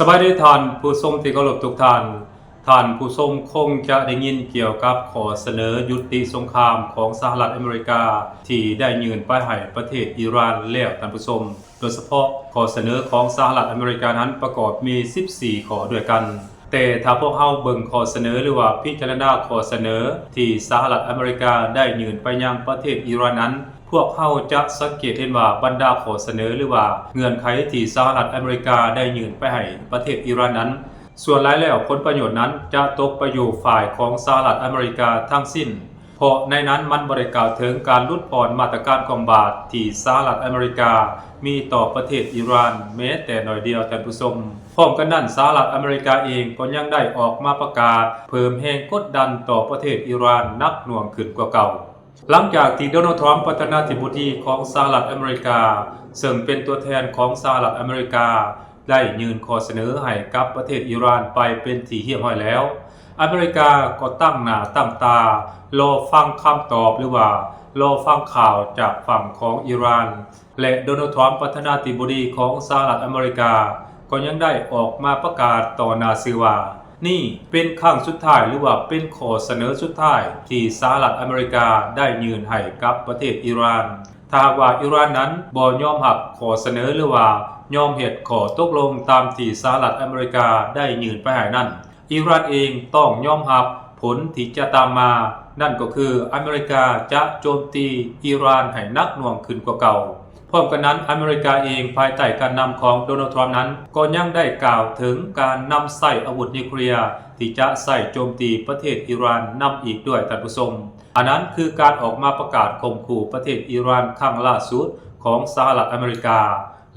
ສະບາຍດີທ່ານຜູ້ຊົມທີ່ເຄົາລົບທຸກທ່ານ. ທ່ານຜູ້ຊົມຄົງຈະໄດ້ຍິນກ່ຽວກັບຂໍ້ສະເໜີຍຸຕິສົງຄາມຂອງສະຫະລັດອາເມລິກາ ທີ່ໄດ້ຍື່ນໄປໃຫ້ປະເທດອີຣານແລ້ວທ່ານຜູ້ຊົມ. ໂດຍສະເພາະຂໍ້ສະເໜີຂອງສະຫະລັດອາເມລິການັ້ນປະກອບມີສິບສີ່ຂໍ້ດ້ວຍກັນ. ແຕ່ຖ້າພວກເຮົາເບິ່ງຂໍ້ສະເໜີ ຫຼືວ່າພິຈາລະນາຂໍ້ສະເໜີທີ່ສະຫະລັດອາເມລິກາໄດ້ຍື່ນໄປຍັງປະເທດອີຣານນັ້ນ, ພວກເຮົາຈະສັງເກດເຫັນວ່າບັນດາຂໍ້ສະເໜີ ຫຼືວ່າເງື່ອນໄຂທີ່ສະຫະລັດອາເມລິກາໄດ້ຍື່ນໄປໃຫ້ປະເທດອີຣານນັ້ນ, ສ່ວນຫຼາຍແລ້ວຜົນປະໂຫຍດນັ້ນຈະຕົກໄປຢູ່ຝ່າຍຂອງສະຫະລັດອາເມລິກາທັງສິ້ນ, ເພາະໃນນັ້ນມັນບໍ່ໄດ້ກ່າວເຖິງການຫຼຸດຜ່ອນມາດຕະການຂອງບາດທີ່ສະຫະລັດອາເມລິກາມີຕໍ່ປະເທດອີຣານແມ້ແຕ່ໜ້ອຍດຽວທ່ານຜູ້ຊົມ. ພ້ອມກັນນັ້ນ, ສະຫະລັດອາເມລິກາເອງກໍຍັງໄດ້ອອກມາປະກາດເພີ່ມແຮງກົດດັນຕໍ່ປະເທດອີຣານໜັກໜ່ວງຂຶ້ນກວ່າເກົ່າ. ຫຼັງຈາກທີ່ໂດນັລ ທຣອມ ປະທານາທິບໍດີຂອງສະຫະລັດອາເມລິກາ ເຊິ່ງເປັນຕົວແທນຂອງສະຫະລັດອາເມລິກາ ໄດ້ຍື່ນຂໍ້ສະເໜີໃຫ້ກັບປະເທດອີຣານໄປເປັນທີ່ຮຽບຮ້ອຍແລ້ວ, ອາເມລິກາກໍຕັ້ງໜ້າຕັ້ງຕາລໍຟັງຄຳຕອບ ຫຼືວ່າລໍຟັງຂ່າວຈາກຝັ່ງຂອງອີຣານ. ແລະ ໂດນັລ ທຣອມ ປະທານາທິບໍດີຂອງສະຫະລັດອາເມລິກາ ກໍຍັງໄດ້ອອກມາປະກາດຕໍ່ໜ້າສື່ວ່າ ນີ້ເປັນຄັ້ງສຸດທ້າຍ ຫຼືວ່າເປັນຂໍ້ສະເໜີສຸດທ້າຍທີ່ສະຫະລັດອາເມລິກາໄດ້ຍື່ນໃຫ້ກັບປະເທດອີຣານ. ຖ້າຫາກວ່າອີຣານນັ້ນບໍ່ຍອມຮັບຂໍ້ສະເໜີ ຫຼືວ່າຍອມເຮັດຂໍ້ຕົກລົງຕາມທີ່ສະຫະລັດອາເມລິກາໄດ້ຍື່ນໄປໃຫ້ນັ້ນ, ອີຣານເອງຕ້ອງຍອມຮັບຜົນທີ່ຈະຕາມມາ, ນັ້ນກໍຄືອາເມລິກາຈະໂຈມຕີອີຣານໃຫ້ໜັກໜ່ວງຂຶ້ນກວ່າເກົ່າ. ພ້ອມກັນນັ້ນ, ອາເມລິກາເອງພາຍໃຕ້ການນຳຂອງໂດນັລ ທຣອມ ນັ້ນ ກໍຍັງໄດ້ກ່າວເຖິງການນຳໃຊ້ອາວຸດນິວເຄລຍທີ່ຈະໃຊ້ໂຈມຕີປະເທດອີຣານນຳອີກດ້ວຍທ່ານຜູ້ຊົມ. ອັນນັ້ນຄືການອອກມາປະກາດຂົ່ມຂູ່ປະເທດອີຣານຄັ້ງລ່າສຸດຂອງສະຫະລັດອາເມລິກາ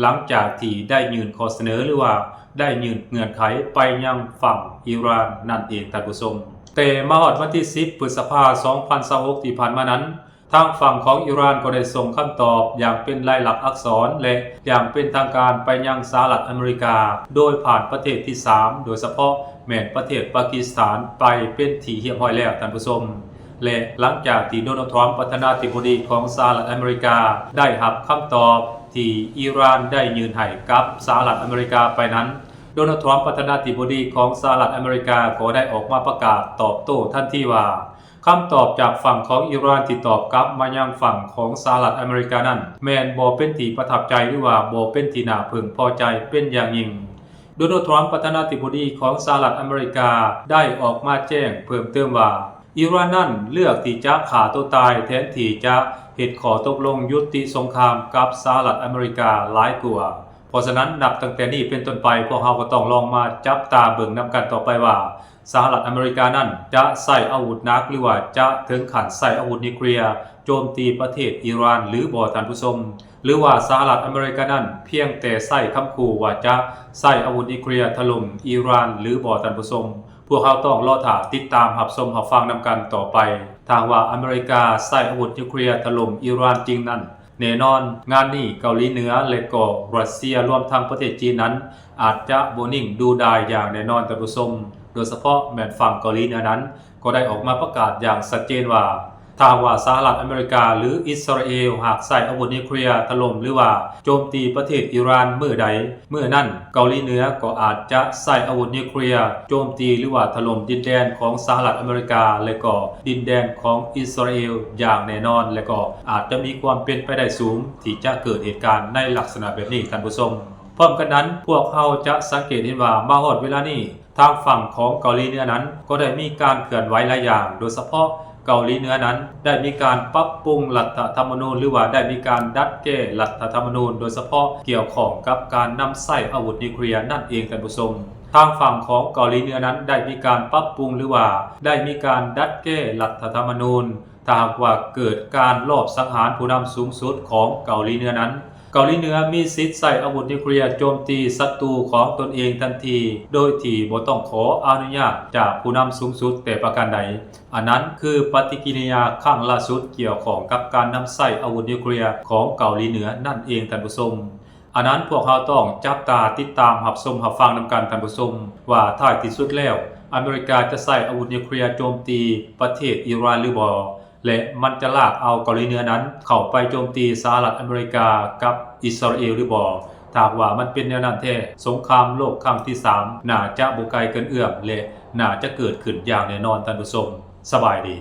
ຫຼັງຈາກທີ່ໄດ້ຍື່ນຂໍ້ສະເໜີ ຫຼືວ່າໄດ້ຍື່ນເງື່ອນໄຂໄປຍັງຝັ່ງອີຣານນັ້ນເອງທ່ານຜູ້ຊົມ. ແຕ່ມາຮອດວັນທີສິບ ພຶດສະພາ ສອງພັນຊາວຫົກ ທີ່ຜ່ານມານັ້ນ, ທາງຝັ່ງຂອງອີຣານກໍໄດ້ສົ່ງຄຳຕອບຢ່າງເປັນລາຍລັກອັກສອນ ແລະ ຢ່າງເປັນທາງການໄປຍັງສະຫະລັດອາເມລິກາ ໂດຍຜ່ານປະເທດທີສາມ ໂດຍສະເພາະແມ່ນປະເທດປາກິສຖານ ໄປເປັນທີ່ຮຽບຮ້ອຍແລ້ວທ່ານຜູ້ຊົມ. ແລະ ຫຼັງຈາກທີ່ໂດນັລ ທຣອມ ປະທານາທິບໍດີຂອງສະຫະລັດອາເມລິກາ ໄດ້ຮັບຄຳຕອບທີ່ອີຣານໄດ້ຍື່ນໃຫ້ກັບສະຫະລັດອາເມລິກາໄປນັ້ນ, ໂດນັລ ທຣອມ ປະທານາທິບໍດີຂອງສະຫະລັດອາເມລິກາ ກໍໄດ້ອອກມາປະກາດຕອບໂຕ້ທັນທີວ່າ ຄຳຕອບຈາກຝັ່ງຂອງອີຣານທີ່ຕອບກັບມາຍັງຝັ່ງຂອງສະຫະລັດອາເມລິການັ້ນ ແມ່ນບໍ່ເປັນທີ່ປະທັບໃຈ ຫຼືວ່າບໍ່ເປັນທີ່ໜ້າເພິ່ງພໍໃຈເປັນຢ່າງຍິ່ງ. ໂດນັລ ທຣອມ ປະທານາທິບໍດີຂອງສະຫະລັດອາເມລິກາ ໄດ້ອອກມາແຈ້ງເພີ່ມເຕີມວ່າ ອີຣານນັ້ນເລືອກທີ່ຈະຂ້າຕົວຕາຍແທນທີ່ຈະເຮັດຂໍ້ຕົກລົງຍຸຕິສົງຄາມກັບສະຫະລັດອາເມລິກາຫຼາຍກວ່າ. ເພາະສະນັ້ນ, ນັບຕັ້ງແຕ່ນີ້ເປັນຕົ້ນໄປ, ພວກເຮົາກໍຕ້ອງລອງມາຈັບຕາເບິ່ງນຳກັນຕໍ່ໄປວ່າ ສະຫະລັດອາເມລິການັ້ນຈະໃຊ້ອາວຸດໜັກ ຫຼືວ່າຈະເຖິງຂັ້ນໃຊ້ອາວຸດນິວເຄລຍໂຈມຕີປະເທດອີຣານຫຼືບໍ່ທ່ານຜູ້ຊົມ? ຫຼືວ່າສະຫະລັດອາເມລິການັ້ນພຽງແຕ່ໃຊ້ຄຳຂູ່ວ່າຈະໃຊ້ອາວຸດນິວເຄລຍຖະຫຼົ່ມອີຣານຫຼືບໍ່ທ່ານຜູ້ຊົມ? ພວກເຮົາຕ້ອງລໍຖ້າຕິດຕາມຮັບຊົມຮັບຟັງນຳກັນຕໍ່ໄປ. ຖ້າຫາກວ່າອາເມລິກາໃຊ້ອາວຸດນິວເຄລຍຖະຫຼົ່ມອີຣານຈິງນັ້ນ, ແນ່ນອນ, ງານນີ້ເກົາຫຼີເໜືອ ແລະ ກໍຣັດເຊຍ ລວມທັງປະເທດຈີນນັ້ນ ອາດຈະບໍ່ນິ່ງດູດາຍຢ່າງແນ່ນອນທ່ານຜູ້ຊົມ. ໂດຍສະເພາະແມ່ນຝັ່ງເກົາຫຼີເໜືອນັ້ນ ກໍໄດ້ອອກມາປະກາດຢ່າງຊັດເຈນວ່າ ຖ້າຫາກວ່າສະຫະລັດອາເມລິກາ ຫຼື ອິດສະຣາເອລ ຫາກໃຊ້ອາວຸດນິວເຄລຍຖະຫຼົ່ມ ຫຼືວ່າໂຈມຕີປະເທດອີຣານມື້ໃດ, ມື້ນັ້ນເກົາຫຼີເໜືອກໍອາດຈະໃຊ້ອາວຸດນິວເຄລຍໂຈມຕີ ຫຼືວ່າຖະຫຼົ່ມດິນແດນຂອງສະຫະລັດອາເມລິກາ ແລະ ກໍດິນແດນຂອງອິດສະຣາເອລຢ່າງແນ່ນອນ ແລະ ກໍອາດຈະມີຄວາມເປັນໄປໄດ້ສູງທີ່ຈະເກີດເຫດການໃນລັກສະນະແບບນີ້ທ່ານຜູ້ຊົມ. ພ້ອມກັນນັ້ນ, ພວກເຮົາຈະສັງເກດເຫັນວ່າມາຮອດເວລານີ້ ທາງຝັ່ງຂອງເກົາຫຼີເໜືອນັ້ນກໍໄດ້ມີການເຄື່ອນໄຫວຫຼາຍຢ່າງ, ໂດຍສະເພາະເກົາຫຼີເໜືອນັ້ນໄດ້ມີການປັບປຸງລັດຖະທຳມະນູນ ຫຼືວ່າໄດ້ມີການດັດແກ້ລັດຖະທຳມະນູນ, ໂດຍສະເພາະກ່ຽວຂ້ອງກັບການນຳໃຊ້ອາວຸດນິວເຄລຍນັ້ນເອງທ່ານຜູ້ຊົມ. ທາງຝັ່ງຂອງເກົາຫຼີເໜືອນັ້ນໄດ້ມີການປັບປຸງ ຫຼືວ່າໄດ້ມີການດັດແກ້ລັດຖະທຳມະນູນ ຖ້າຫາກວ່າເກີດການລອບສັງຫານຜູ້ນຳສູງສຸດຂອງເກົາຫຼີເໜືອນັ້ນ, ເກົາຫຼີເໜືອມີສິດໃຊ້ອາວຸດນິວເຄລຍໂຈມຕີສັດຕູຂອງຕົນເອງທັນທີ ໂດຍທີ່ບໍ່ຕ້ອງຂໍອະນຸຍາດຈາກຜູ້ນຳສູງສຸດແຕ່ປະການໃດ. ອັນນັ້ນຄືປະຕິກິລິຍາຄັ້ງລ່າສຸດກ່ຽວຂ້ອງກັບການນຳໃຊ້ອາວຸດນິວເຄລຍຂອງເກົາຫຼີເໜືອນັ້ນເອງທ່ານຜູ້ຊົມ. ອັນນັ້ນພວກເຮົາຕ້ອງຈັບຕາຕິດຕາມຮັບຊົມຮັບຟັງນຳກັນທ່ານຜູ້ຊົມ ວ່າທ້າຍທີ່ສຸດແລ້ວ ອາເມລິກາຈະໃຊ້ອາວຸດນິວເຄລຍໂຈມຕີປະເທດອີຣານຫຼືບໍ່ ແລະ ມັນຈະລາກເອົາເກົາຫຼີເໜືອນັ້ນເຂົ້າໄປໂຈມຕີສະຫະລັດອາເມລິກາກັບອິດສະຣາເອລຫຼືບໍ່? ຖ້າຫາກວ່າມັນເປັນແນວນັ້ນແທ້, ສົງຄາມໂລກຄັ້ງທີສາມ ໜ້າຈະບໍ່ໄກເກີນເອື້ອມ ແລະ ໜ້າຈະເກີດຂຶ້ນຢ່າງແນ່ນອນ, ທ່ານຜູ້ຊົມ. ສະບາຍດີ.